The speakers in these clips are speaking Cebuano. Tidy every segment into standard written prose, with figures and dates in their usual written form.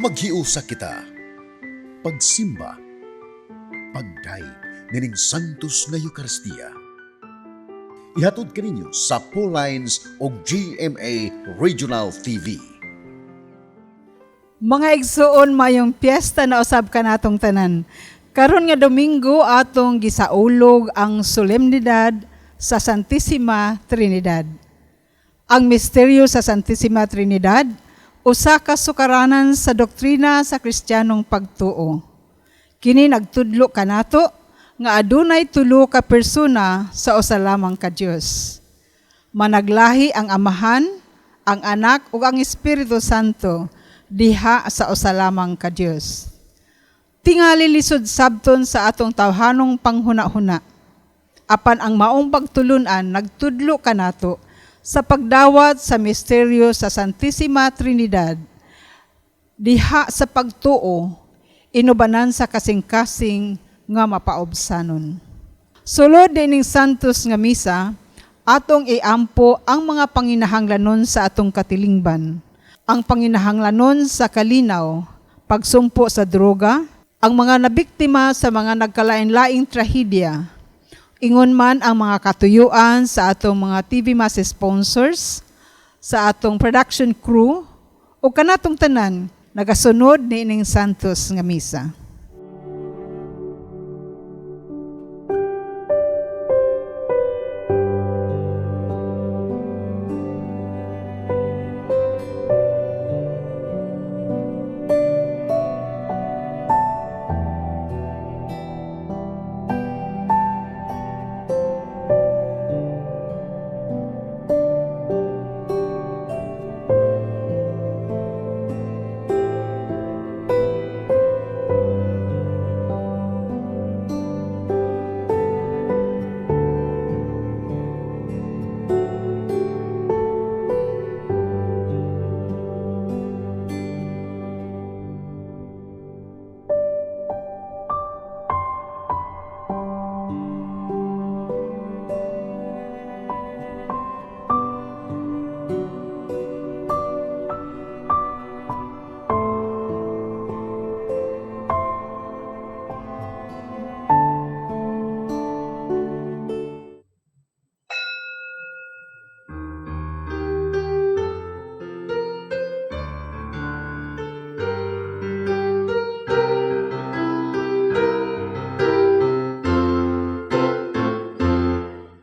Maghiusa kita. Pagsimba. Pagdayeg nining Santos nga Eukaristiya. Ihatod kaninyo sa Lines o GMA Regional TV. Mga igsuon, mayong piyesta na usab kanatong tanan. Karon nga Domingo, atong gisaulog ang solemnidad sa Santissima Trinidad. Ang misteryo sa Santissima Trinidad usa ka sukaranan sa doktrina sa Kristiyanong pagtuo. Kini nagtudlo kanato nga adunay tulo ka persona sa usa lamang ka Dios. Managlahi ang Amahan, ang Anak ug ang Espiritu Santo diha sa usa lamang ka Dios. Tingali lisod sabton sa atong tawhanong panghuna-huna. Apan ang maong pagtulunan nagtudlo kanato sa pagdawat sa misteryo sa Santissima Trinidad diha sa pagtuo inubanan sa kasing-kasing nga mapaobsanon. Sulod dining Santos nga misa, atong iampo ang mga panginahanglanon sa atong katilingban. Ang panginahanglanon sa kalinaw, pagsumpo sa droga, ang mga nabiktima sa mga nagkalain-laing trahedya, ingon man ang mga katuyuan sa atong mga TV Mass sponsors, sa atong production crew, o kanatong tanan nagasunod niining Santos nga misa.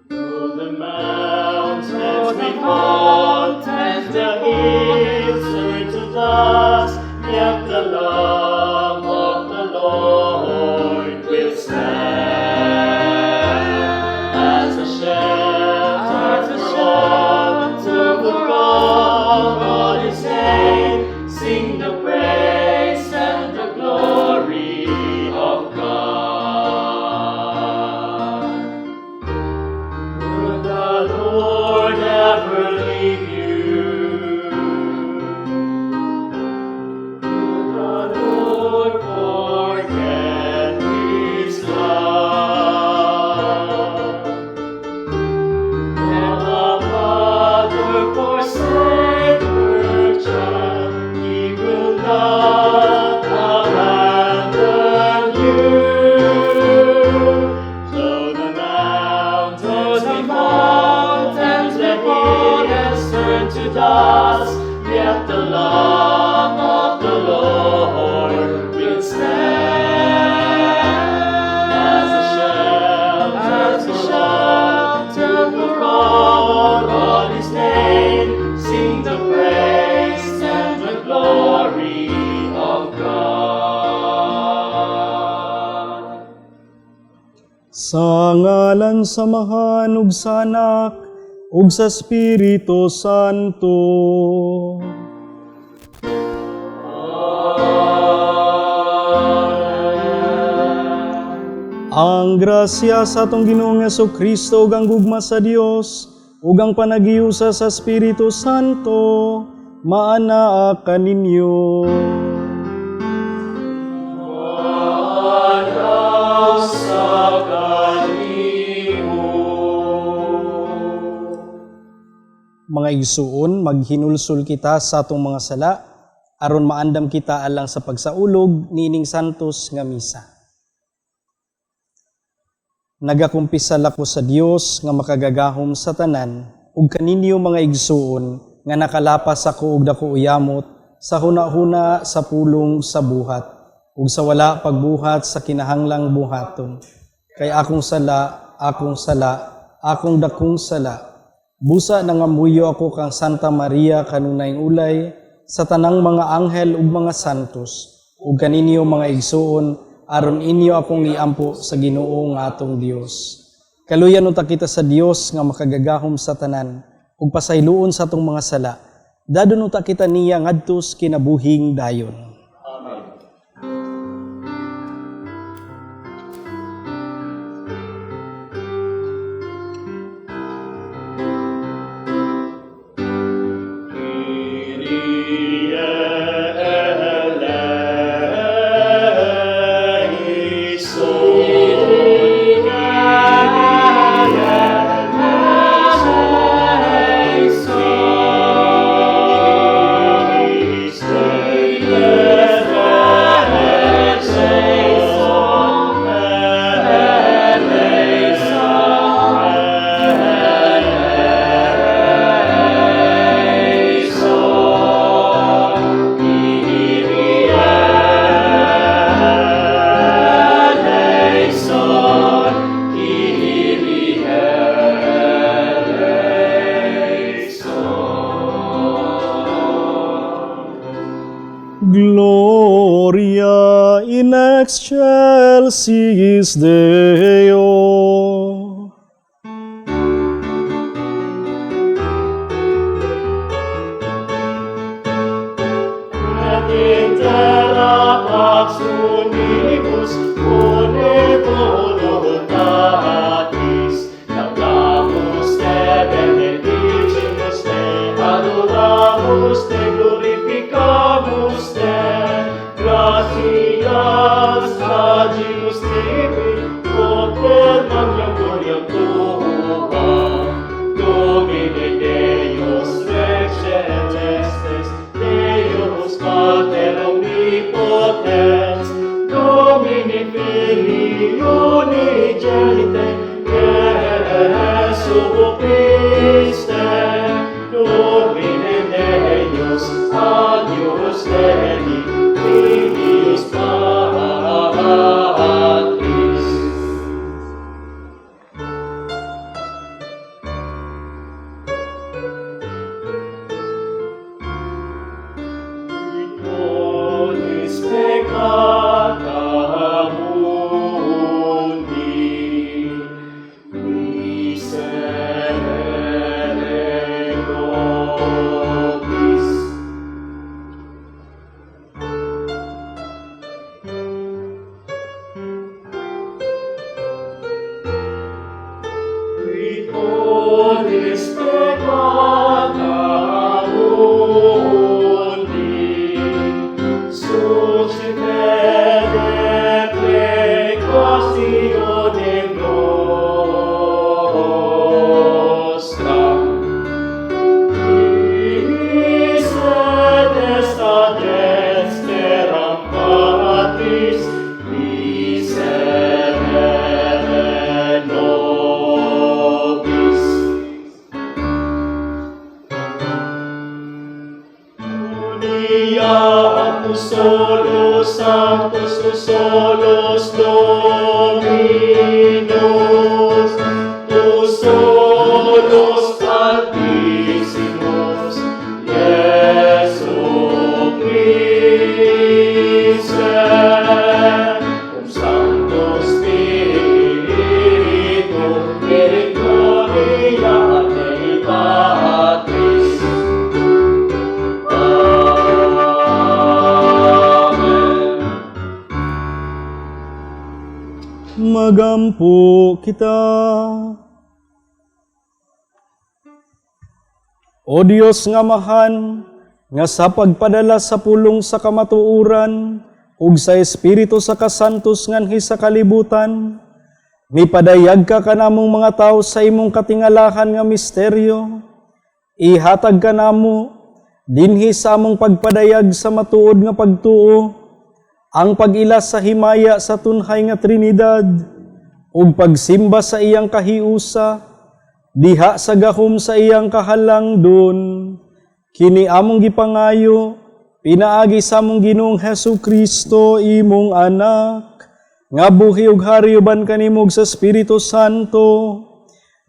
Though the mountains may fall and the hills turn to dust, yet the love of the Lord will stand as a shelter for all who call on His name. Sing the praise and the glory of God. Would the Lord ever leave you? Would the Lord forget His love? Can a mother forsake her child? He will not abandon you. Though the mountains may fall and the hills turn to dust, yet the love of the Lord will stand as a shelter for all on His name. Sing the praise and the glory of God. Sa ngalan sa Amahan ug sa Anak ug sa Espiritu Santo. Amen. Ang grasya sa atong Ginoong Kristo ug ang gugma sa Dios ug ang panaghiusa sa Espiritu Santo maanaa kaninyo. Maanaa sa kanimo. Mga igsuon, maghinulsol kita sa atong mga sala. Aron maandam kita alang sa pagsaulog niining santos nga misa. Nagakumpisal ako sa Dios nga makagagahom sa tanan ug kaninyo, mga igsuon, nga nakalapas ako og dako uyamot sa hunahuna, sa pulong, sa buhat ug sa wala pagbuhat sa kinahanglang buhaton. Kay akong sala, akong sala, akong dakong sala. Busa nangamuyo ako kang Santa Maria, kanunayng ulay, sa tanang mga anghel ug mga santos, ug kaninyo, mga igsuon, aron inyo akong iampo sa Ginoo nga atong Dios. Kaluyan unta kita sa Dios nga makagagahom sa tanan ug pasayloon sa atong mga sala. Dadon unta kita niya ngadto sa kinabuhing dayon. Amen. Kyrie eleison. Gloria in excelsis Deo. Et in terra pax unibus pone voluntatis, laudamus te, benedicimus te, adoramus te, glorificamus te, gratias agimus tibi, propter magnam gloriam tuam. Domine Deus Rex Celestes, Deus Pater omnipotens, Domini Filii unigenite, Jesu Christe, Domine Deus, Agnus Dei, Filius Patris. Qui peccata mundi, miserere nobis. Qui tollis peccata mundi, suscipe deprecationem nostram. Qui sedes ad dexteram Patris, miserere nobis. Unia tu solus sanctus, tu solus Dominus, tu solus Altissimus, Iesu Christe, cum Sancto Spiritu, in gloria Dei Patris. Amen. Magampo kita. O Dios nga Amahan, nga sa pagpadala sa pulong sa kamatuoran ug sa Espiritu sa kasantos nganhi sa kalibutan, mipadayag ka kanamong mga tao sa imong katingalahan nga misteryo. Ihatag kanamo Dinhi sa among pagpadayag sa matuod nga pagtuo, ang pag-ila sa himaya sa tunhay nga Trinidad, ug pagsimba sa iyang kahiusa, diha sa gahom sa iyang kahalangdon, kini among gipangayo, pinaagi sa among Ginoong Hesu Kristo, imong anak, nga buhi ug hari uban kanimo ug sa Espiritu Santo,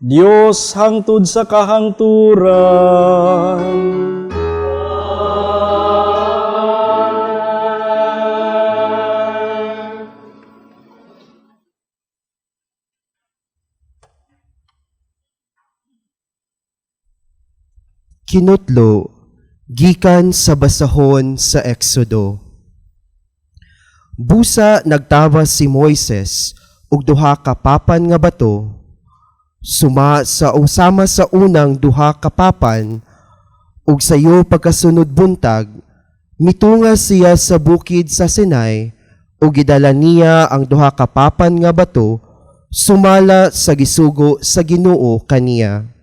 Dios hangtod sa kahangturan. Kinutlo gikan sa basahon sa Exodo. Busa nagtabas si Moises og duha ka papan nga bato suma sa usama sa unang duha ka papan, ug sayo pagkasunod buntag mitunga siya sa bukid sa Sinai ug gidala niya ang duha ka papan nga bato sumala sa gisugo sa Ginoo kaniya.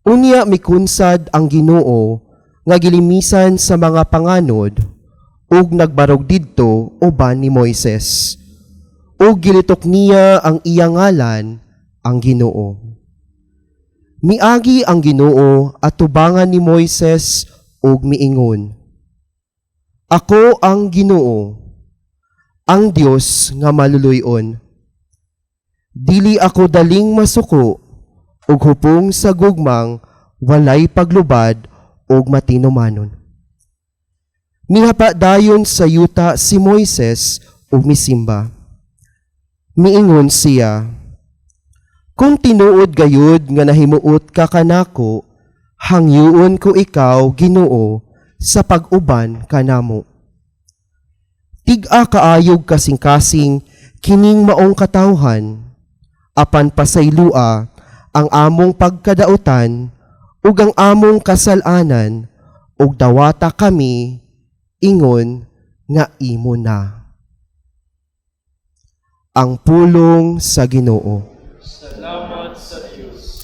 Unya mikunsad ang Ginoo nga gilimisan sa mga panganod ug nagbarog didto uban ni Moises. Ug gilitok niya ang iyang ngalan, ang Ginoo. Miagi ang Ginoo atubangan ni Moises ug miingon, "Ako ang Ginoo, ang Dios nga maluluy-on. Dili ako daling masuko ug hupong sa gugmang walay paglubad ug matinumanon." Mihapa dayon sa yuta si Moises ug misimba. Miingon siya, "Kung tinuod gayud nga nahimuot ka kanako, hangyuon ko ikaw, Ginoo, sa pag-uban kanamo. Tig-a kaayog kasing-kasing kining maong katawhan, apan pasaylua ang among pagkadautan ug ang among kasal-anan, ug dawata kami ingon nga imo na." Ang pulong sa Ginoo. Salamat sa Diyos.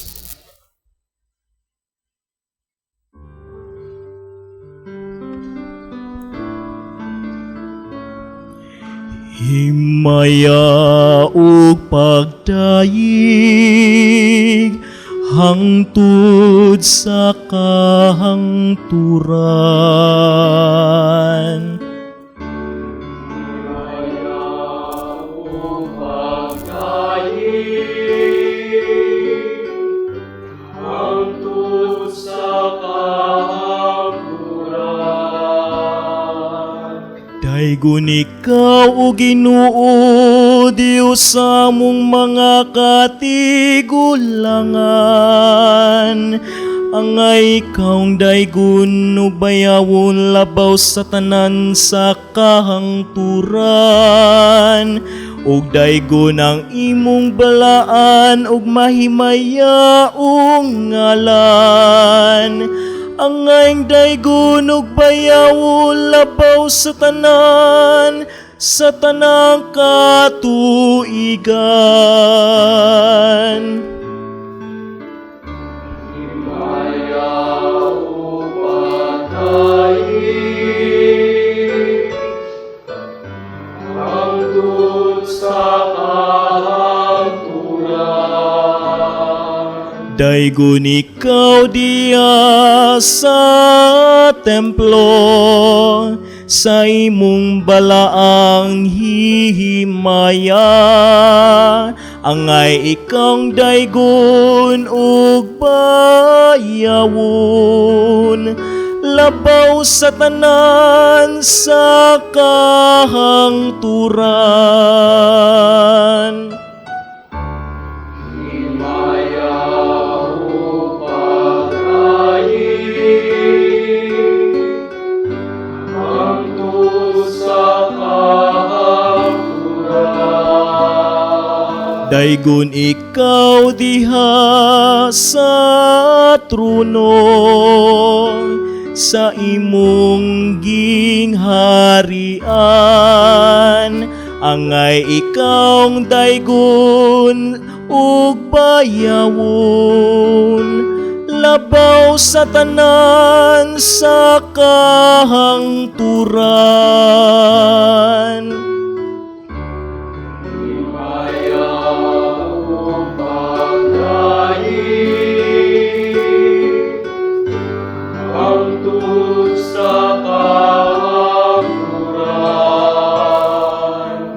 Himaya ug pagdayeg hangtod sa kahangturan. Himaya ug pagdayeg hangtod sa kahangturan. Daygon ikaw, o Ginoo, Dios sa among mga katigulangan. Angay ikaw daygon ug bayawon labaw sa tanan sa kahangturan. Ug daygon ang imong balaan ug mahimayaong ngalan. Angay daygon ug bayawon labaw sa tanan sa tanang katuigan. Himaya ug pagdayeg hangtod sa kahangturan. Daygon ikaw diya sa templo, sa imong balaang hihimaya. Angay ikaw daygon ug bayawon labaw sa tanan sa kahangturan. Himaya ug pagdayeg hangtod sa kahangturan. Daygon ikaw diha sa trono sa imong gingharian. Angay ikaw daygon ug bayawon Labaw sa tanan sa kahangturan.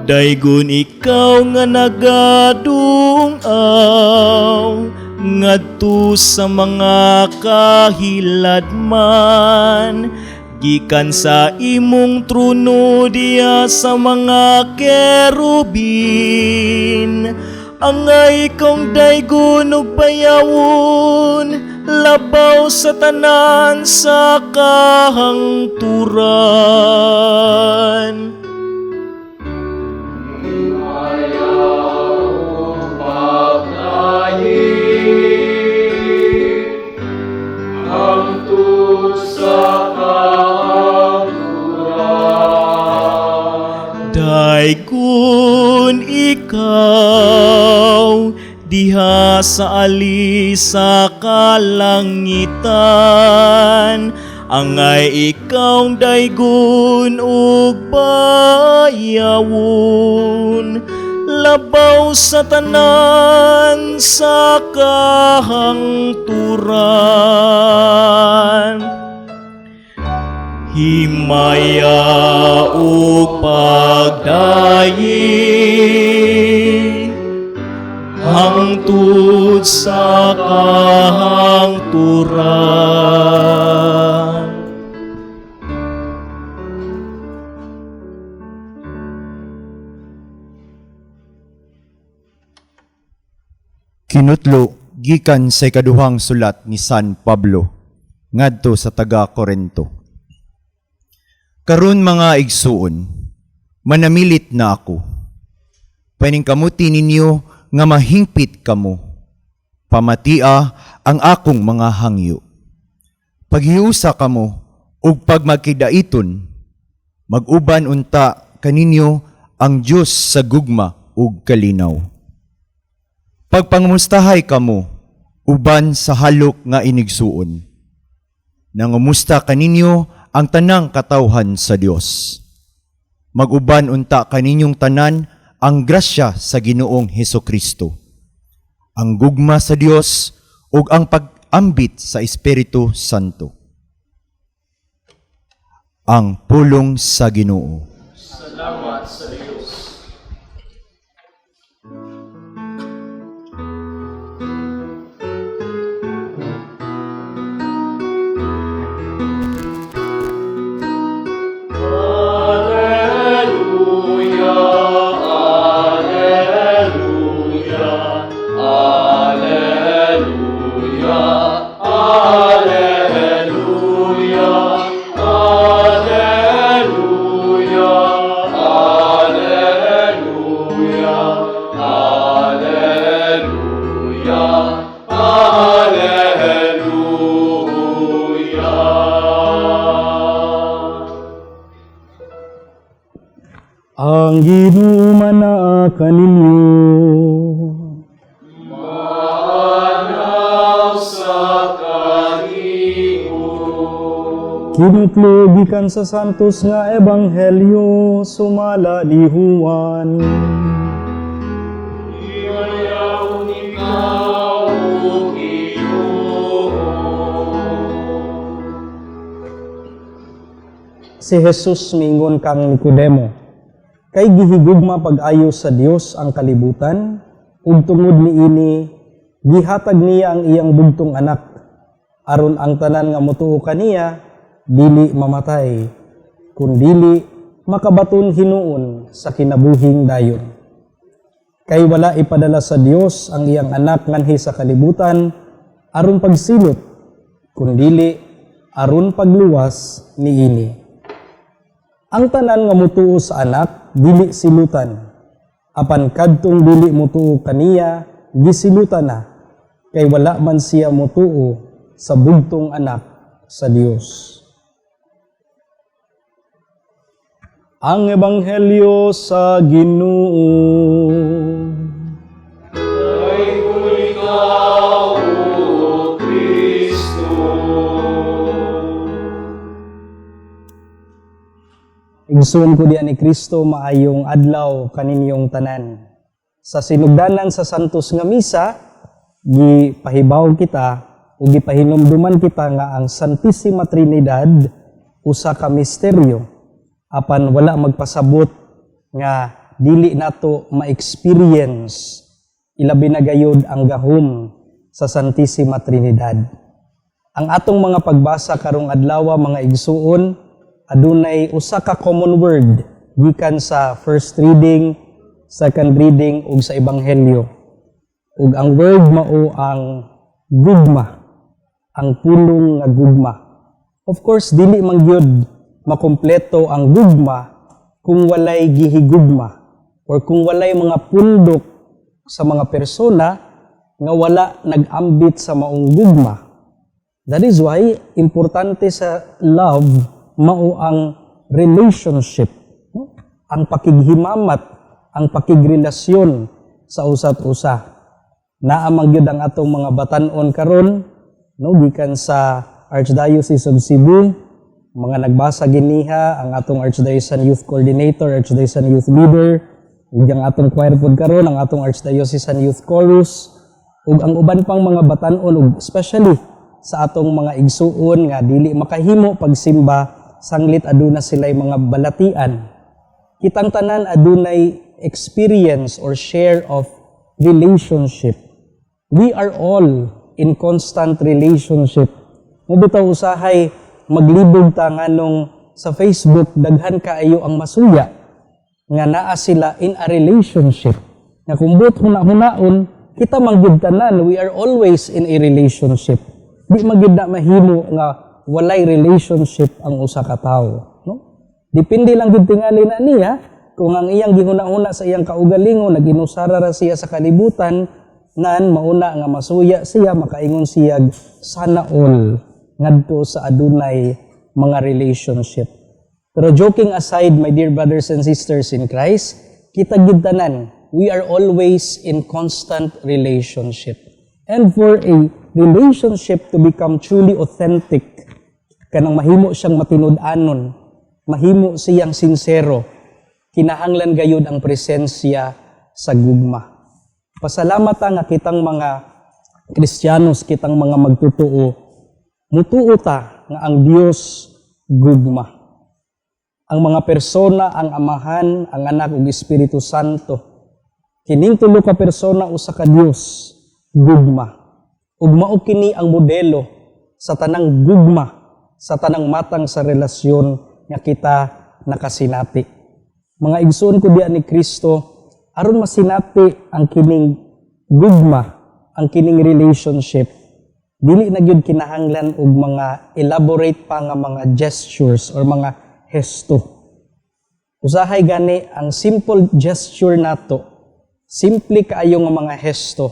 Daygon ikaw nga nagadungaw ngadto sa mga kahiladman, gikan sa imong trono diya sa mga kerubin. Angay kong daygon ug payawon, labaw sa tanan sa kahangturan. Daygon ikaw diha sa ali sa kalangitan, angay ikaw daygon ug bayawon, labaw sa tanan sa kahangturan. Himaya ug pagdayi hangtod sa kahangturan. Kinutlo gikan sa ikaduhang sulat ni San Pablo ngadto sa taga Korento. Karon mga igsuon, manamilit na ako. Paningkamuti ninyo nga mahingpit kamo. Pamatia ang akong mga hangyo. Paghiusa kamo ug pagmakidaiton, mag-uban unta kaninyo ang Dios sa gugma ug kalinaw. Pagpangamustahay kamo uban sa halok nga inigsuon. Nangumusta kaninyo ang tanang katawhan sa Dios. Mag-uban unta kaninyong tanan ang grasya sa Ginoong Hesukristo, ang gugma sa Dios ug ang pag-ambit sa Espiritu Santo. Ang pulong sa Ginoo. Salamat sa Dios. Ang Ginoo manaa kaninyo. Kinutlo gikan sa Santos nga Ebanghelyo sumala ni Juan. Si Jesus miingon kang Nicodemo, kay gihigugma pag-ayo sa Dios ang kalibutan, ug tungod niini gihatag niya ang iyang bugtong anak, aron ang tanan nga motuo kaniya dili mamatay, kundili makabaton hinuon sa kinabuhing dayon. Kay wala ipadala sa Dios ang iyang anak nganhi sa kalibutan aron pagsilot, kundili aron pagluwas niini. Ang tanan nga mutuo sa anak dili silutan, apan kadtong dili mutuo kaniya gisilutan na, kay wala man siya mutuo sa bugtong anak sa Dios. Ang Ebanghelyo sa Ginoo. Daygon ikaw, O Kristo. Igsoon ko diha ni Kristo, maayong adlaw kaninyong tanan. Sa sinugdanan sa Santos nga Misa, gipahibaw kita o gipahinumduman kita nga ang Santissima Trinidad usa ka misteryo, apan wala magpasabot nga dili nato ma-experience ilabi na gayud ang gahom sa Santissima Trinidad. Ang atong mga pagbasa karong adlaw, mga igsuon, adunay usa ka common word gikan sa first reading, second reading ug sa ebanghelyo. Ug ang word mao ang gugma, ang pulong nga gugma. Of course, dili man gyud makumpleto ang gugma kung walay gihigugma or kung walay mga pundok sa mga persona nga wala nag-ambit sa maong gugma. That is why importante sa love mao ang relationship, no? Ang pakighimamat, ang pakigrelasyon sa usat usa. Naa man gyud ang atong mga batan-on karon, no, gikan sa Archdiocese of Cebu, mga nagbasa giniha ang atong Archdiocesan Youth Coordinator, Archdiocesan Youth Leader, ug ang atong choir pod karon, ang atong Archdiocesan Youth Chorus, ug ang uban pang mga batan-on, ug especially sa atong mga igsuon nga dili makahimo pagsimba sanglit aduna sila'y mga balatian. Kitang tanan adunay experience or share of relationship. We are all in constant relationship. Mo bitaw usahay maglibog ta nganong sa Facebook daghan kaayo ang masuya nga naa sila in a relationship. Nga kung buot huna-hunaon, kita man gyud tanan, we are always in a relationship. Di man gyud na mahimo nga walay relationship ang usa ka tawo, no? Depende lang gyud tingali na niya kung ang iyang gihuna-huna sa iyang kaugalingon, naginusara ra siya sa kalibutan, nan mauna nga masuya siya, makaingon siya sana all ngadto sa adunay mga relationship. Pero joking aside, my dear brothers and sisters in Christ, kita gid tanan, we are always in constant relationship. And for a relationship to become truly authentic, kanang mahimo siyang matinud-anon, mahimo siyang sinsero, kinahanglan gayud ang presensya sa gugma. Pasalamat ta nga kitang mga Kristiyanos, kitang mga magtutuo, mutuo ta nga ang Dios gugma. Ang mga persona, ang Amahan, ang Anak ug Espiritu Santo. Kining tulo ka persona usa ka Dios, gugma. Ug mao kini ang modelo sa tanang gugma, sa tanang matang sa relasyon nga kita nakasinati. Mga igsoon ko diha ni Kristo, aron masinati ang kining gugma, ang kining relationship, dili na gyud kinahanglan og mga elaborate pa nga mga gestures or mga hesto. Usahay gani ang simple gesture nato, simple kaayo nga mga hesto,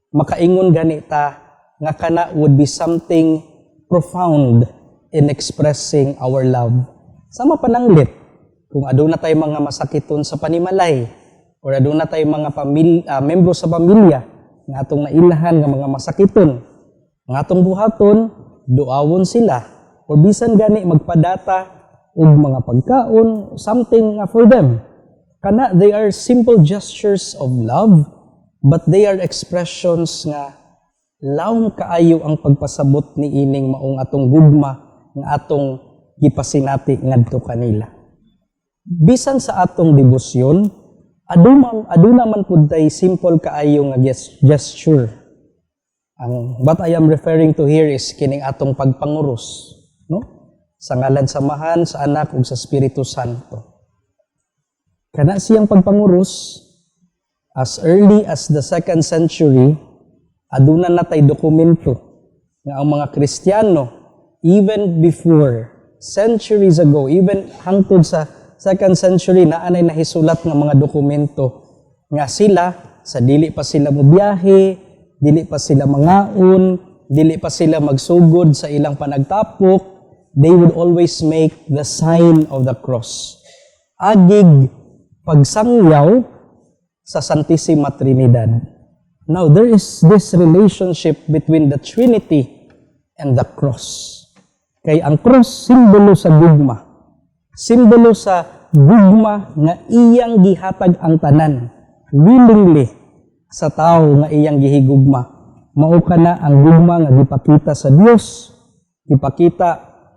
makaingon gani ta nga kana would be something profound in expressing our love. Sama pananglit, kung aduna tay mga masakiton sa panimalay, or aduna tay mga membro sa pamilya nga atong nailhan nga mga masakiton, nga atong buhaton, duawon sila, or bisan gani magpadata og mga pagkaon, something nga for them. Kana, they are simple gestures of love, but they are expressions nga lawom kaayo ang pagpasabot ni ining maong atong gugma nga atong gipasinati ngadto kanila. Bisan sa atong debosyon, aduna man pud tay simple kaayo nga gesture. Ang what I am referring to here is kining atong pagpanguros, no? Sa ngalan sa Amahan, sa Anak ug sa Espiritu Santo. Kana siyang pagpanguros, as early as the second century, aduna na tay dokumento nga ang mga Kristiyano, even before centuries ago, even hangtod sa second century, naa nay nahisulat nga mga dokumento nga sila sa dili pa sila mobiyahe, dili pa sila mangaon, dili pa sila magsugod sa ilang panagtapok, they would always make the sign of the cross. Agig pagsangyaw sa Santissima Trinidad. Now, there is this relationship between the Trinity and the cross. Kay ang cross, simbolo sa gugma. Simbolo sa gugma nga iyang gihatag ang tanan willingly sa tao nga iyang gihigugma. Mao kana ang gugma nga gipakita sa Dios, gipakita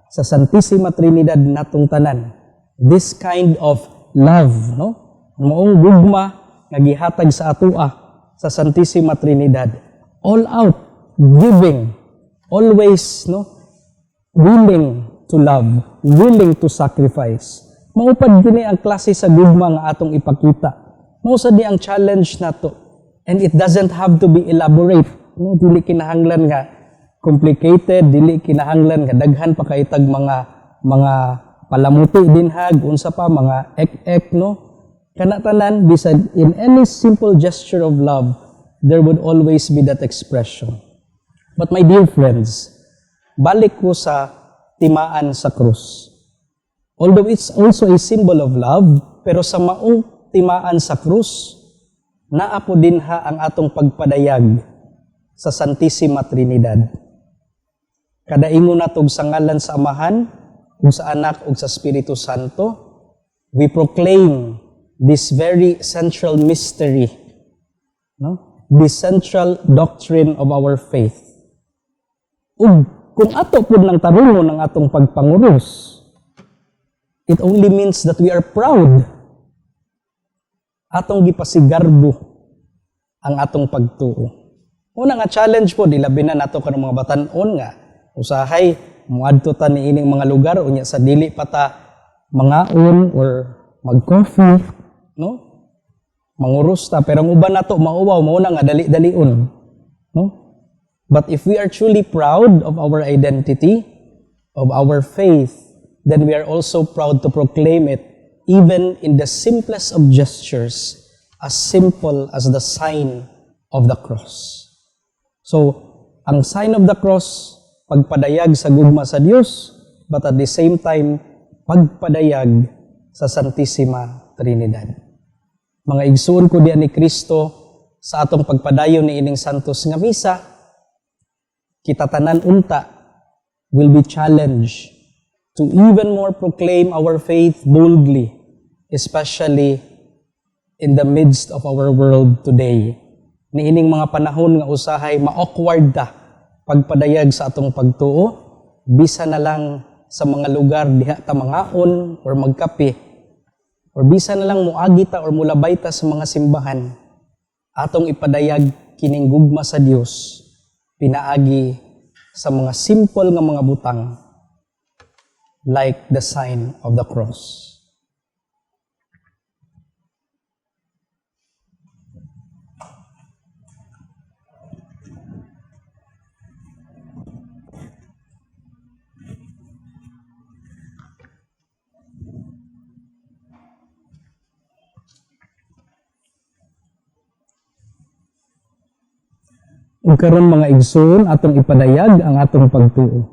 sa Santissima Trinidad natong tanan. This kind of love, no? Maong gugma nga gihatag sa atoa sa Santissima Trinidad. All out giving, always, no? Willing to love, willing to sacrifice. Mao pad kini ang klase sa gugma nga atong ipakita. Mao sad ni ang challenge nato. And it doesn't have to be elaborate. No, dili kinahanglan nga complicated, dili kinahanglan nga daghan pa kay tag mga palamuti dinhag, unsa pa mga ek-ek, no? Kana tanan, bisag in any simple gesture of love, there would always be that expression. But my dear friends, balik ko sa timaan sa krus. Although it's also a symbol of love, pero sa maong timaan sa krus, naa po dinha ang atong pagpadayag sa Santissima Trinidad. Kada ingon natog sa ngalan sa Amahan, ug sa Anak, ug sa Espiritu Santo, we proclaim this very central mystery, no? The central doctrine of our faith. Ug kung ato pud nang tarungon ang atong pagpanguros, it only means that we are proud. Atong gipasigarbo ang atong pagtuo. Una nga challenge po, di labi na nato kanang mga batan-on nga usahay muadto ta niining mga lugar, unya sa dili pa ta mangaon or mag-coffee, no? Manguros ta, pero ang uban nato mauwaw, mao na nga dali-dalion, no? But if we are truly proud of our identity, of our faith, then we are also proud to proclaim it even in the simplest of gestures, as simple as the sign of the cross. So, ang sign of the cross, pagpadayag sa gugma sa Dios, but at the same time, pagpadayag sa Santissima Trinidad. Mga igsuon ko diyan ni Kristo, sa atong pagpadayon ni ining Santos nga Misa, kita tanan unta will be challenged to even more proclaim our faith boldly, especially in the midst of our world today. Niining mga panahon nga usahay ma-awkward ta pagpadayag sa atong pagtuo, bisa na lang sa mga lugar diha ta mangaon or magkape, or bisa na lang muagi ta or mulabay ta sa mga simbahan, atong ipadayag kining gugma sa Dios pinaagi sa mga simple nga mga butang like the sign of the cross. Ug karon, mga igsoon, atong ipadayag ang atong pagtuo.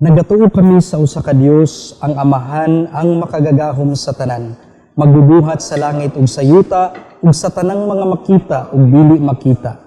Nagatuo kami sa usa ka Dios, ang Amahan, ang makagagahom sa tanan, magbubuhat sa langit ug sa yuta ug sa tanang mga makita ug dili makita.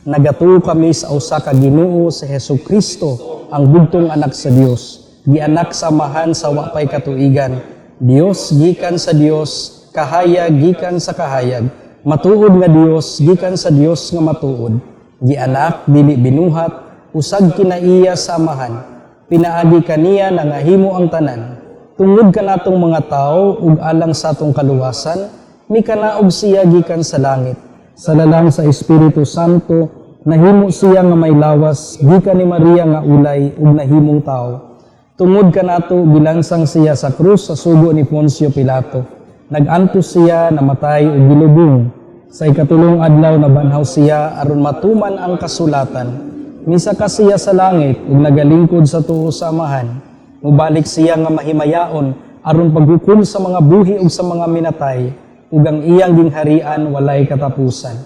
Nagatuo kami sa usa ka Ginoo, sa Hesukristo, ang bugtong anak sa Dios, gianak sa Amahan sa wa pay katuigan. Dios gikan sa Dios, kahayag gikan sa kahayag, matuod nga Dios gikan sa Dios nga matuod. Gianak, dili binuhat, usag kinaiya sa Amahan. Pinaagi kaniya nangahimo ang tanan. Tungod kanatong mga tao ug alang sa atong kaluwasan, mikanaog siya gikan sa langit. Sa lalang sa Espiritu Santo, nahimo siya nga may lawas gikan ni Maria nga ulay ug nahimong tao. Tungod kanato, gilansang siya sa krus sa sugo ni Poncio Pilato. Nag-antos siya, namatay ug gilubong. Sa ikatulong adlaw nabanhaw siya aron matuman ang kasulatan. Misaka siya sa langit ug nagalingkod sa tuo sa Amahan. Mubalik siya nga mahimayaon aron paghukom sa mga buhi ug sa mga minatay, ug ang iyang gingharian walay katapusan.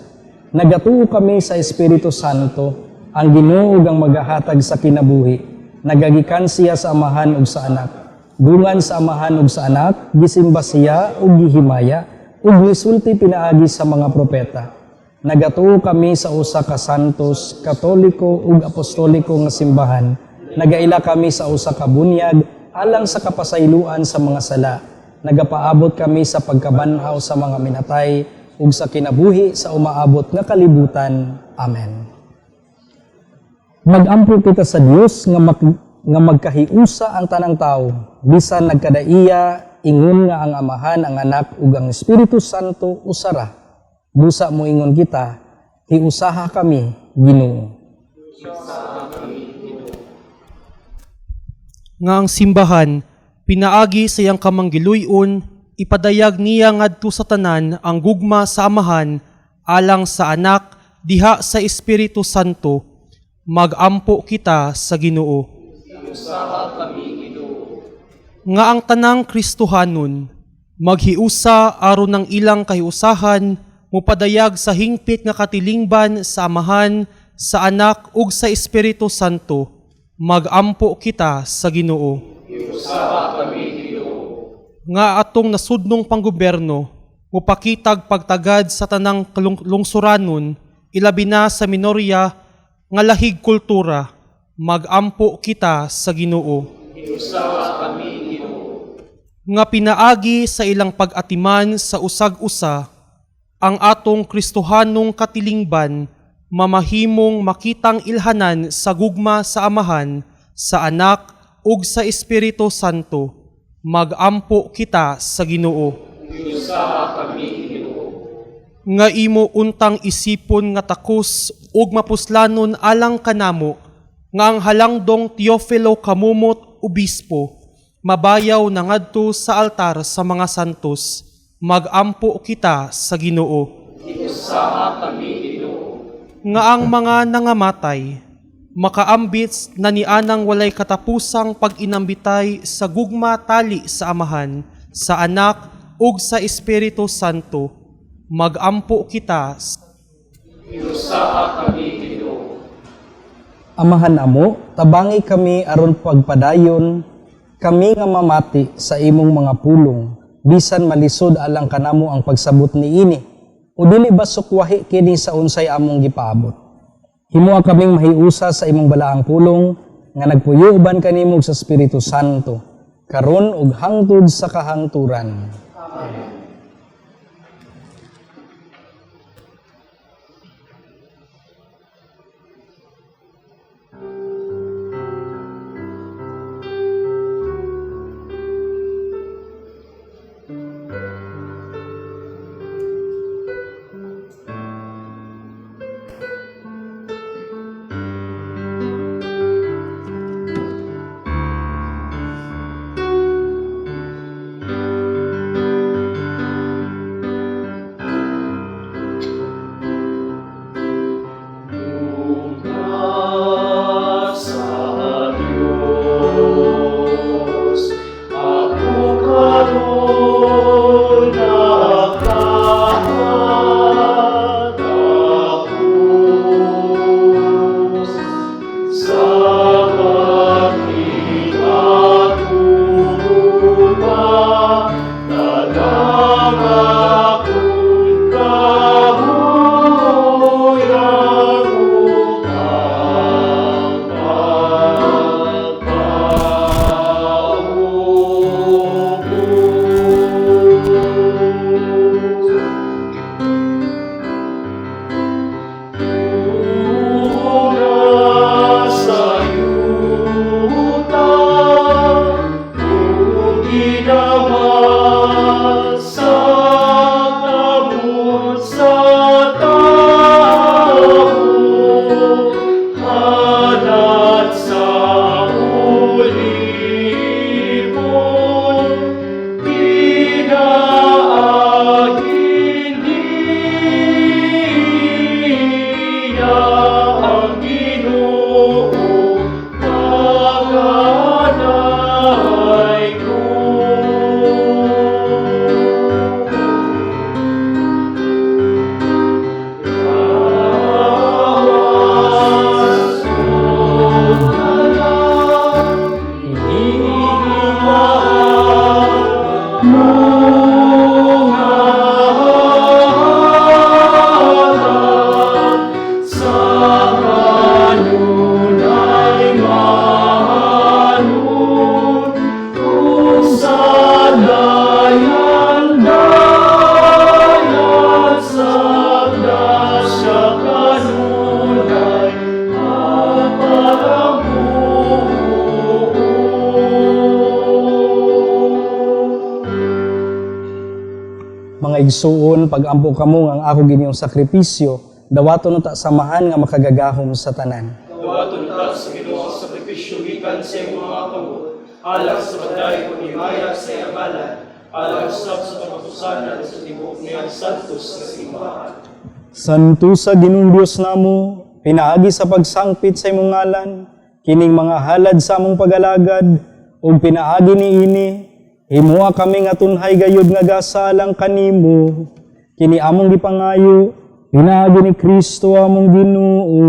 Nagatuo kami sa Espiritu Santo, ang Ginoo ug ang magahatag sa kinabuhi. Nagagikan siya sa Amahan ug sa Anak. Dungan sa Amahan ug sa Anak, gisimba siya ug gihimaya, ug misulti pinaagi sa mga propeta. Nagatuo kami sa usa ka santos, katoliko ug apostoliko nga simbahan. Nagaila kami sa usa ka bunyag alang sa kapasayloan sa mga sala. Nagapaabot kami sa pagkabanhaw sa mga minatay ug sa kinabuhi sa umaabot nga kalibutan. Amen. Magampo kita sa Dios nga magkahiusa ang tanang tawo, bisan nagkadaiya, ingon nga ang Amahan, ang Anak ug ang Espiritu Santo usara. Busa moingon kita, hiusaha kami, Ginoo. Nga ang simbahan pinaagi sa iyang kamanggiluyon, ipadayag niya ngadto sa tanan ang gugma sa Amahan alang sa Anak diha sa Espiritu Santo. Magampo kita sa Ginoo. Nga ang tanang Kristohanon maghiusa aron ng ilang kahiusahan mupadayag sa hingpit nga katilingban sa Amahan, sa Anak ug sa Espiritu Santo. Magampo kita sa Ginoo. Nga atong nasudnong panggobyerno mupakitag pagtagad sa tanang lungsuranon, ilabi na sa minorya nga lahig kultura. Magampo kita sa Ginoo. Nga pinaagi sa ilang pag-atiman sa usag-usa ang atong Kristohanong katilingban mamahimong makitang ilhanan sa gugma sa Amahan, sa Anak ug sa Espiritu Santo. Magampo kita sa Ginoo. Nga imo untang isipon nga takos ug mapuslanon alang kanamo nga ang halangdong Teofilo Camomot, obispo, mabayaw na ngadto sa altar sa mga santos. Magampo kita sa Ginoo. Nga ang mga nangamatay makaambit na nianang walay katapusang pag-inambitay sa gugma tali sa Amahan, sa Anak ug sa Espiritu Santo. Magampo kita. Amahan amo, tabangi kami aron pagpadayon, kami nga mamati sa imong mga pulong, bisan malisod alang kanamo ang pagsabot niini, o dili ba sukwahi kini sa unsay among gipaabot. Himoa kaming mahiusa sa imong balaang pulong, nga nagpuyo uban kanimo sa Espiritu Santo, karon ug hangtod sa kahangturan. Mga igsuon, pag-ampo kamo nga ang ako ginyong sakripisyo, dawaton unta sa Amahan nga makagagahom sa tanan. Dawaton ta sa Ginoo ang sakripisyo gikan sa imong mga kamot, alang sa pagdayeg ug himaya sa iyang ngalan, alang usab sa kamatusanan sa tibuok niyang santos nga simbahan. Santo sa Ginoong Dios namo, pinaagi sa pagsangpit sa imong ngalan, kining mga halad sa among pagalagad, ug pinaagi niini, himoa kami nga tunhay gayud nga gasalang kanimo. Kini among gipangayo, pinaagi ni Kristo among Ginoo.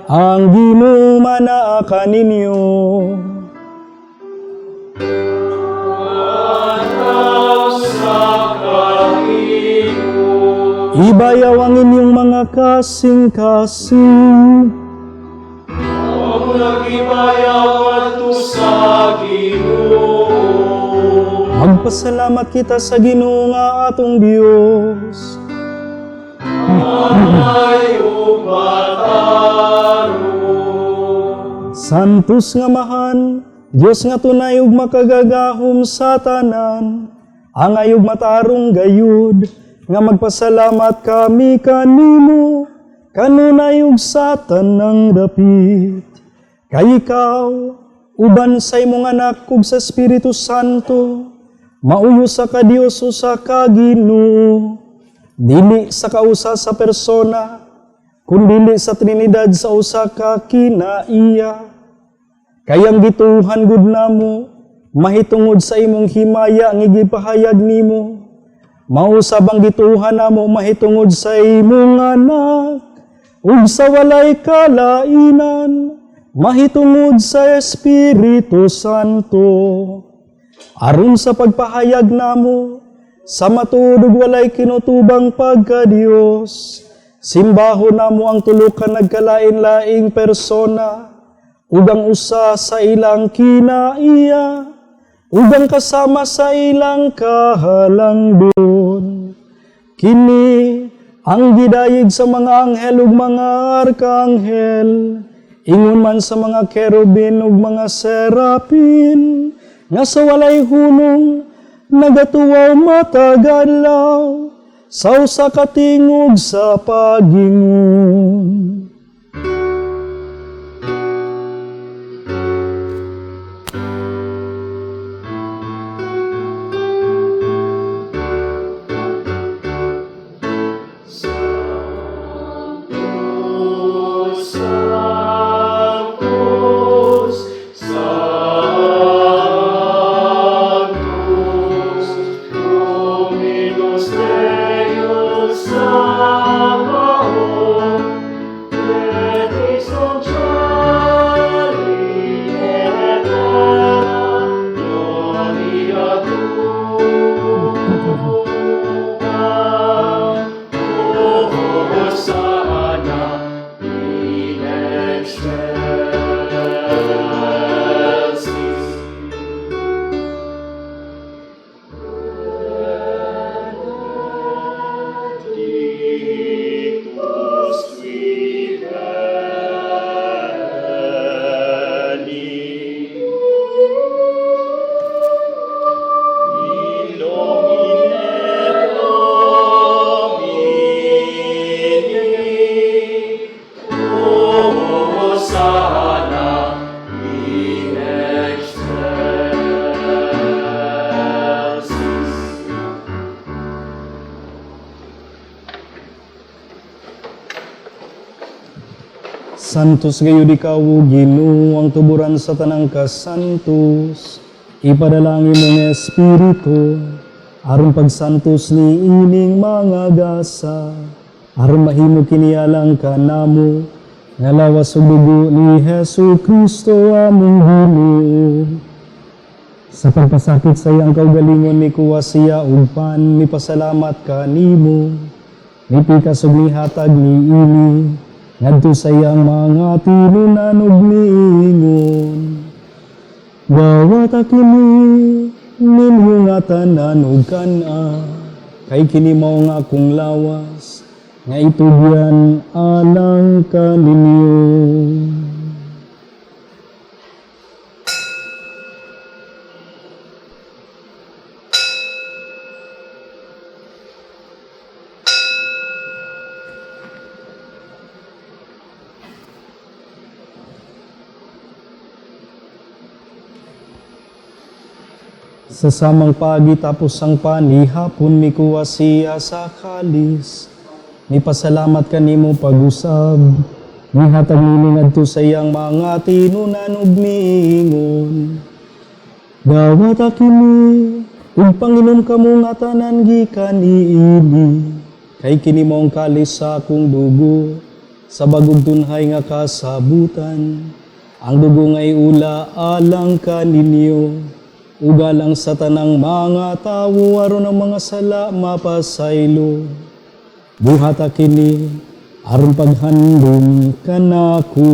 Ang Ginoo manaa kaninyo. Ibayaw ang inyong mga kasing-kasing. Amo nagibayaw ngadto sa Ginoo. Magpasalamat kita sa Ginoo nga atong Dios. Ay matarong. Santos nga Amahan, Dios nga tunay ug makagagahom sa tanan, angay ug matarong gayud, nga magpasalamat kami kanimo, kanunay ug sa tanang dapit. Kay ikaw, uban sa imong anak ug sa Espiritu Santo, mauyo sa ka Dios usa ka Ginoo, dili sa kausa sa persona, kundili sa Trinidad sa usa ka kinaiya. Kay ang gituohan gud namo, mahitungod sa imong himaya nga gipahayag nimo. Mao usab ang gituohan namo mahitungod sa imong anak, ug sa walay kalainan, mahitungod sa Espiritu Santo. Aron sa pagpahayag namo, sa matuod ug walay kinutubang pagka-Dios, simbahon namo ang tulo ka nagkalain-laing persona, ug ang usa sa ilang kinaiya, ug ang kasama sa ilang kahalangdon. Kini ang gidayeg sa mga anghel ug mga arkanghel, ingon man sa mga kerubin ug mga serapin, nga sa walay hunong nagatuwaw matag adlaw sa usa ka tingog sa pagingon. Sanctus, Sanctus, Dominus Deus Sabaoth, et in caeli et terra gloria tua. Hosanna in excelsis. Benedictus qui venit in nomine Domini, Hosanna in excelsis. Santos gayud ikaw, o Ginoo, ang tuburan sa tanang kasantos. Ipadala ang imong espiritu aron pagsantos ni ining mga gasa, aron mahimo kini alang kanamo nga lawas ug dugo ni Hesus Kristo among Ginoo. Sa pagpasakit sa iyang kaugalingon, nikuha siya og pan, mipasalamat kanimo, nipikas ug nihatag niini ngadto sa iyang mga tinunan ug miingon: "Dawata kini ninyo nga tanan ug kan-a, kay kini mao nga akong lawas nga itugyan alang kaninyo." Sa samang pagi tapos ang panihapon, mikuha siya sa kalis. Mipasalamat kanimo pag-usab. Mihatag nini ngadto sa iyang mga tinunan ug miingon: "Dawata kini ug panginom kamo nga tanan gikan niini, kay kini mao ang kalis sa akong dugo sa bagong tunhay nga kasabutan. Ang dugo nga iula alang kaninyo ug alang sa tanang mga tawo aron ang mga sala mapasaylo. Buhata kini aron paghandom kanako."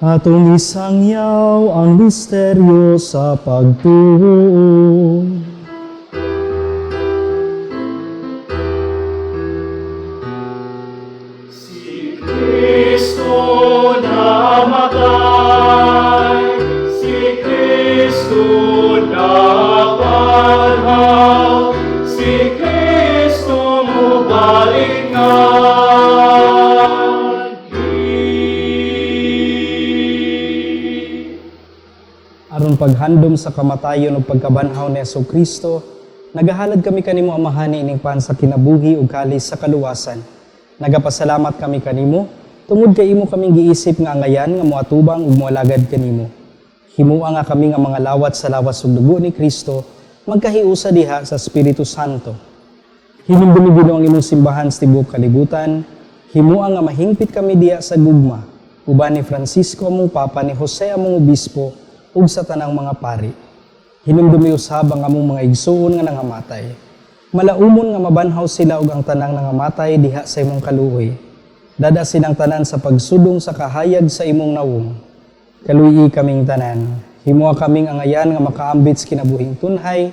Atong isangyaw ang misteryo sa pagtuo. Si Kristo namatay, si Kristo nabanhaw, si Kristo mubalik nga. Aron paghandom sa kamatayon ug pagkabanhaw ni Kristo, nagahalad kami kanimo, Amahan, ining pan sa kinabuhi ug kalis sa kaluwasan. Nagapasalamat kami kanimo tungod kay imo kaming giisip nga angayan nga moatubang ug moalagad kanimo. Himua nga kami nga mga lawat sa lawas ug dugo ni Kristo magkahiusa diha sa Espiritu Santo. Hinumdumi, Ginoo, ang imong simbahan sa tibuok kalibutan. Himua nga mahingpit kami diha sa gugma uban ni Francisco among Papa, ni Jose among Obispo, ug sa tanang mga pari. Hinumdumi usab ang among mga igsuon nga nangamatay. Malaumon nga mabanhaw sila ug ang tanang nangamatay diha sa imong kaluoy. Dad-a silang tanan sa pagsudong sa kahayag sa imong nawong. Kaluy-i kaming tanan. Himua kaming angayan nga makaambit sa kinabuhing tunhay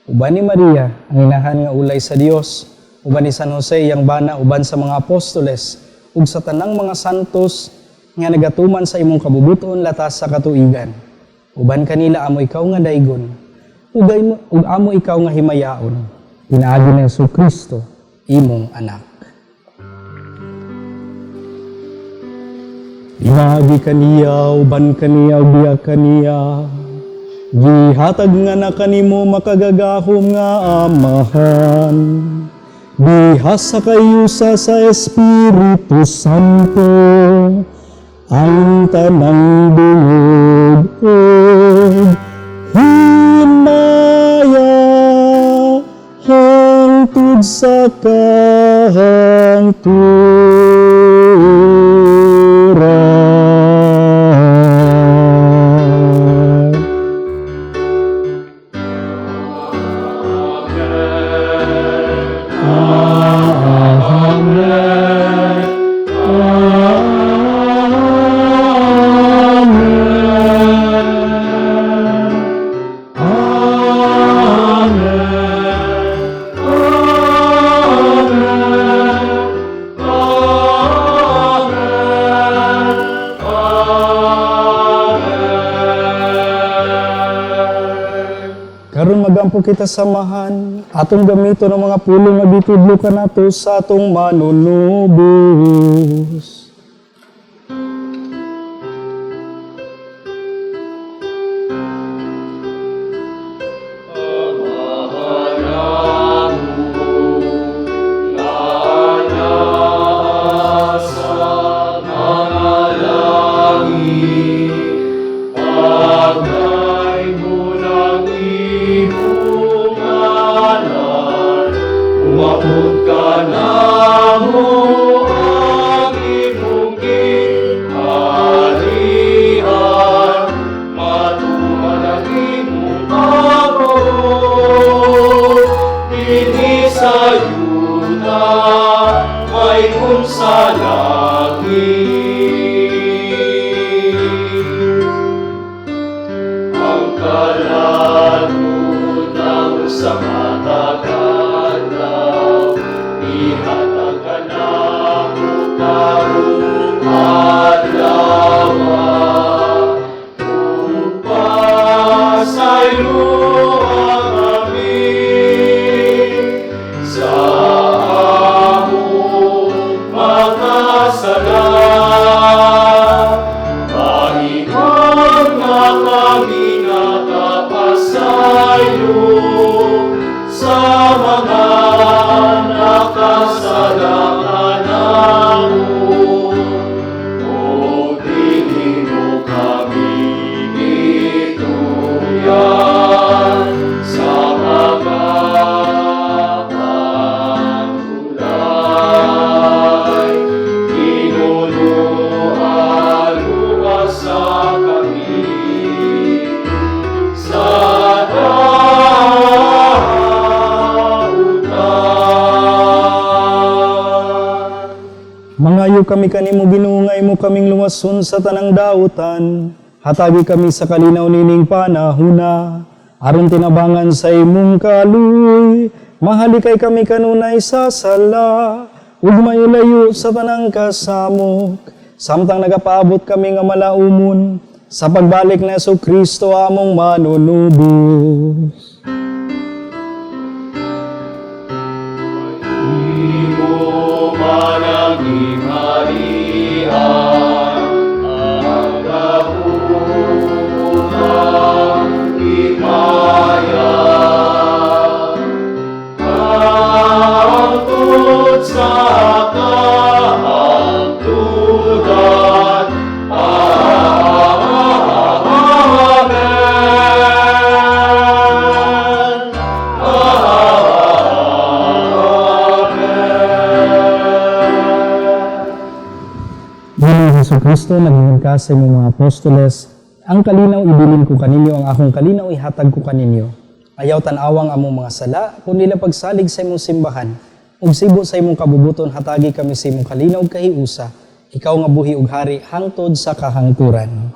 uban ni Maria, ang inahan nga ulay sa Dios, uban ni San Jose iyang bana, uban sa mga apostoles, ug sa tanang mga santos nga nagatuman sa imong kabubuton latas sa katuigan. Uban kanila amo ikaw nga daygon, ug amo ikaw nga himayaon. Pinaagi ni Hesus Kristo, imong anak. Pinaagi kaniya, uban kaniya, ug diha kaniya, gihatag nga na kanimo makagagahom nga Amahan, diha sa kahiusa sa Espiritu Santo, ang tanang dungog ug himaya hangtod sa kahangturan. Amen. Amen. Amen. Karon magampo kita sa Amahan, atong gamiton ang mga pulong nga gitudlo kanato sa atong Manunubos. Pagay mo ng imong ngalan, umabot ka na mo ang imong gingharian, matuman ang imong pagbuot, dinhi sa yuta, maingon sa langit. Ang kalanunang sa matag adlaw, ihatag kanamo. Nagpangayo kami kanimo, Ginoo, nga imo kaming luwason sa tanang dautan. Hatagi kami sa kalinaw nining panahuna, aron tinabangan sa imong kaluoy, mahalikay kami kanunay sa sala, ug mayulayo sa tanang kasamok, samtang nagapaabot kami nga malaumon sa pagbalik ni Hesus Kristo among manunubos. Imo man ang gingharian, ang gahuma, himaya, hangtod sa kahangturan. Amen. Amen. Ginoong Hesus Kristo, naging ka sa imong mga apostoles, "Ang kalinaw ibilin ko kaninyo, ang akong kalinaw ihatag ko kaninyo. Ayaw tan-awang among mga sala, kundi pagsalig sa imong simbahan. Ug sibo sa imong kabubuton, hatagi kami sa imong kalinaw ug kahiusa, ikaw nga buhi ug hari hangtod sa kahangturan."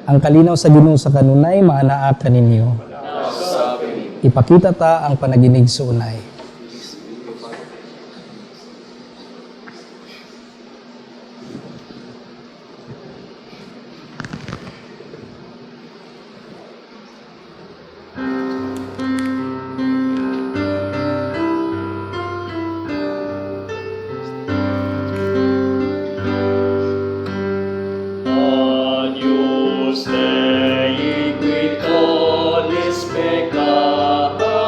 Ang kalinaw sa Ginoo sa kanunay maanaa kaninyo. Ipakita ta ang panaginigsuonay. Agnus Dei, qui tollis peccata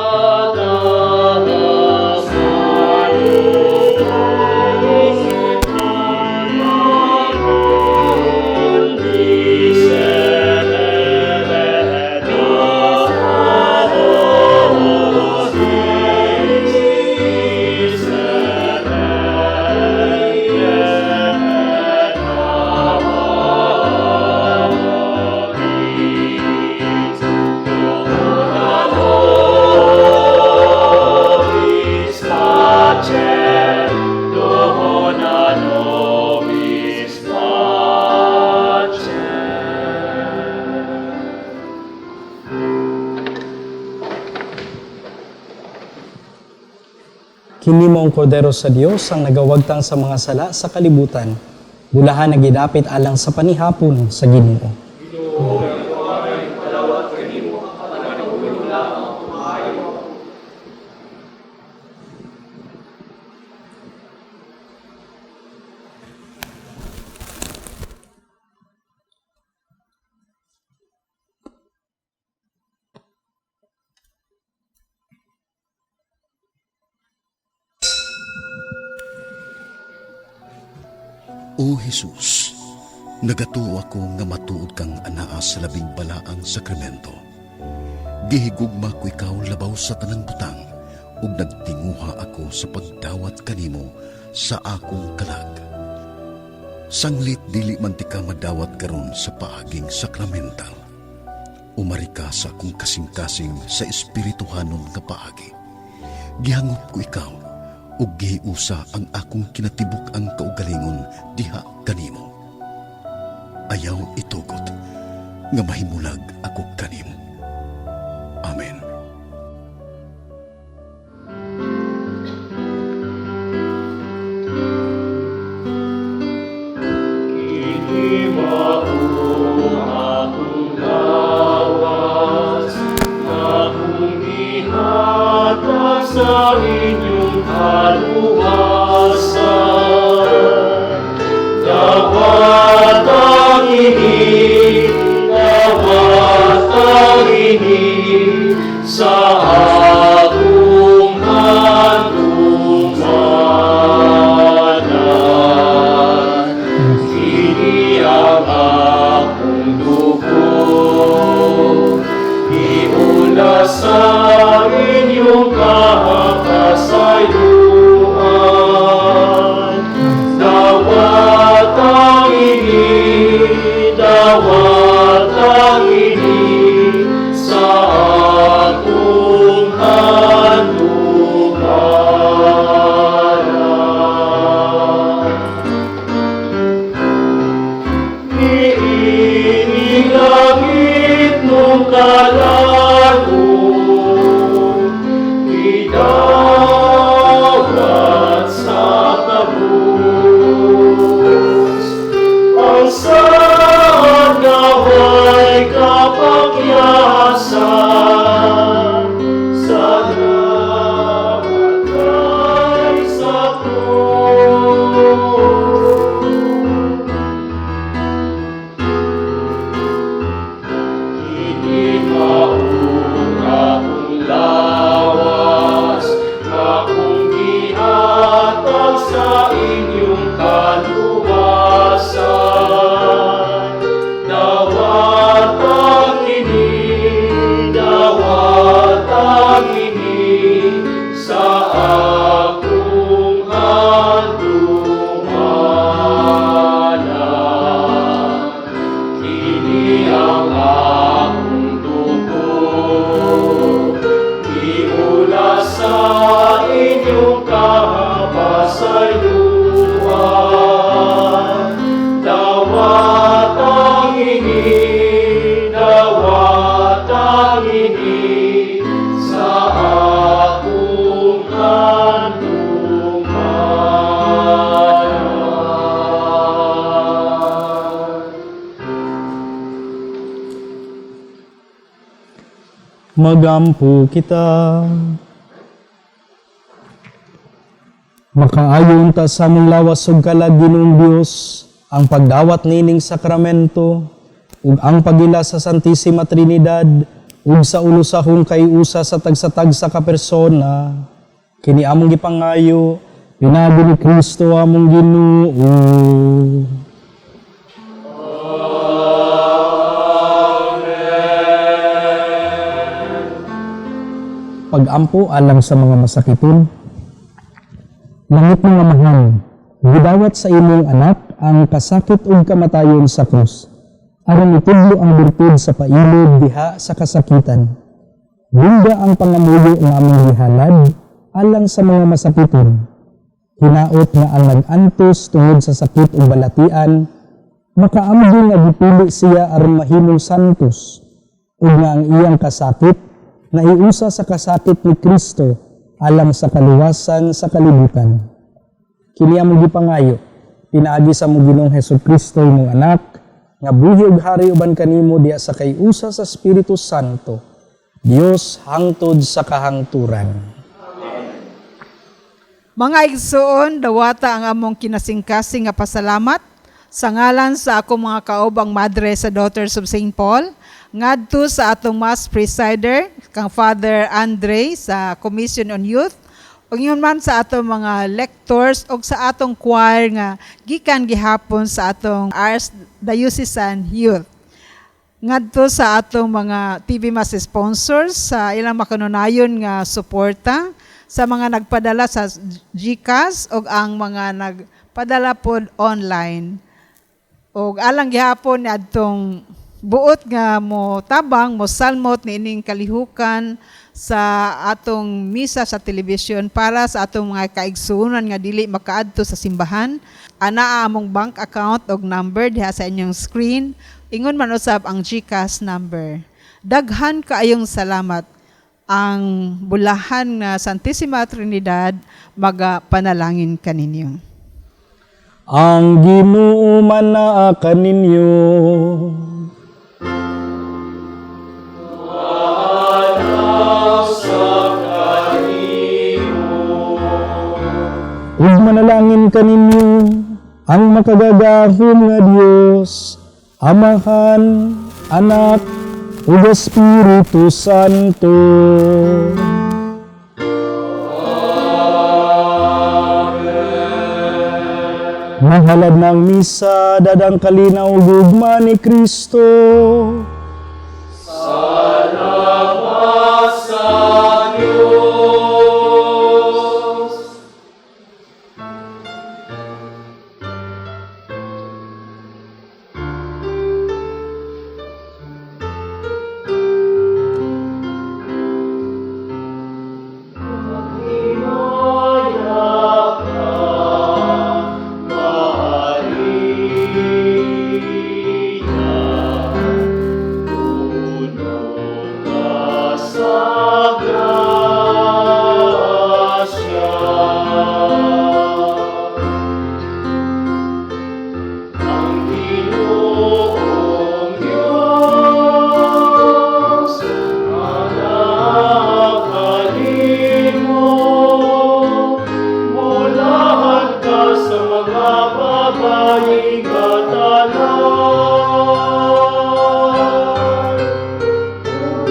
nobis pacem, dona nobis pacem. Kini mao ang Kordero sa Dios ang nagawagtang sa mga sala sa kalibutan. Bulahan nga gidapit alang sa panihapon sa Ginoo. O Jesus, nagatuo ako nga matuod kang anaa sa labing balaang sakramento. Gihigugma ko ikaw labaw sa tanang butang ug nagtinguha ako sa pagdawat kanimo sa akong kalag. Sanglit dili man tika madawat karon sa paaging sakramental. Umari ka sa akong kasing-kasing sa espirituhanon nga paagi. Gihangop ko ikaw ug gihiusa ang akong kinatibuk-ang kaugalingon diha kanimo. Ayaw itugot nga mahimulag ako kanimo. Amen. Kini mao akong lawas, nga akong gihatag sa inyong kaluwasan. Dawata ini, dawata ini, sa akong handumanan. Kini ang akong dugo, iula sa inyong kahapasayuan. Dawata ini, dawata ini, sa akong handumanan. Magampo kita. Makaayon ta sa among lawas ug kalag, Ginoong Dios, ang pagdawat nining sakramento ug ang pagila sa Santissima Trinidad ug sa ulusahong kay-usa sa tagsa-tagsa ka persona. Kini among gipangayo pinaagi ni Kristo among Ginoo. Pag-ampo alang sa mga masakiton. Langit nga Amahan, gidawat sa imong anak ang kasakit ug kamatayon sa krus aron itudlo ang birtud sa pailod diha sa kasakitan. Lingga ang pangamuyo nga among gihalad alang sa mga masakiton. Hinaot nga ang nag-antos tungod sa sakit ug balatian, makaamgo nga gipili siya aron mahimong santos, ug nga ang iyang kasakit naiusa sa kasakit ni Kristo alang sa kaluwasan sa kalibutan. Kini among gipangayo pinaagi sa among Ginoong Hesus Kristo, imong anak, nga buhi ug hari uban kanimo diha sa kay-usa sa Espiritu Santo, Dios hangtod sa kahangturan. Mga igsoon, dawata ang among kinasingkasing nga pasalamat sa ngalan sa akong mga kaubang madre sa Daughters of St. Paul, ngadto sa atong Mass Presider, kang Father Andre sa Commission on Youth, ug ingon man sa atong mga lectors ug sa atong choir nga gikan gihapon sa atong Archdiocesan Youth, ngadto sa atong mga TV Mass sponsors sa ilang makanunayon nga suporta, sa mga nagpadala sa GCash ug ang mga nagpadala pod online, ug alang gihapon ni adtong buot nga mo tabang, mo salmot niining kalihukan sa atong misa sa telebisyon para sa atong mga kaigsuonan nga dili makaadto sa simbahan. Anaa among bank account og number diha sa inyong screen, ingon man usab ang GCash number. Daghan kaayong salamat. Ang bulahan nga Santissima Trinidad magapanalangin kaninyo. Ang Ginoo manaa kaninyo. Ug manalangin kaninyo ang makagagahom nga Dios, Amahan, Anak, ug Espiritu Santo. Mahalad ng misa, dadang kalinaw ug gugma ni Kristo. Salamat sa Diyos. Maghimaya ka, Maria, puno ka sa grasya. Ang Ginoong Diyos, anaa kanimo, bulahan ka sa mga babayi nga tanan.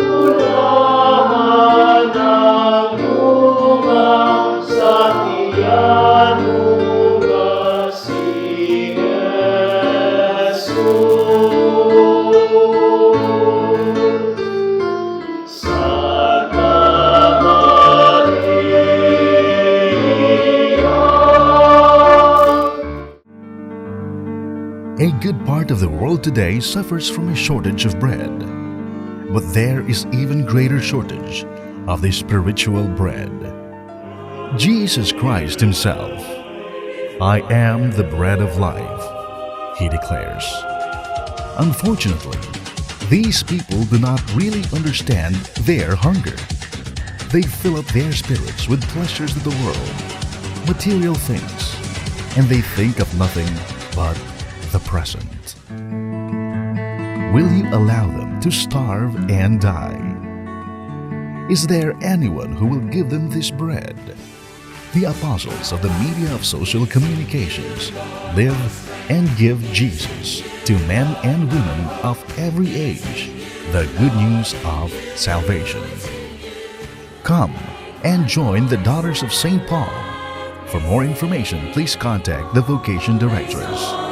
Bulahan ang bunga sa tiyan mo nga si Jesus. Santa Maria. A good part of the world today suffers from a shortage of bread. But there is even greater shortage of the spiritual bread. Jesus Christ Himself. "I am the bread of life," He declares. Unfortunately, these people do not really understand their hunger. They fill up their spirits with pleasures of the world, material things, and they think of nothing but the present. Will you allow them to starve and die? Is there anyone who will give them this bread? The apostles of the media of social communications live and give Jesus to men and women of every age the good news of salvation. Come and join the Daughters of St. Paul. For more information, please contact the Vocation Directress.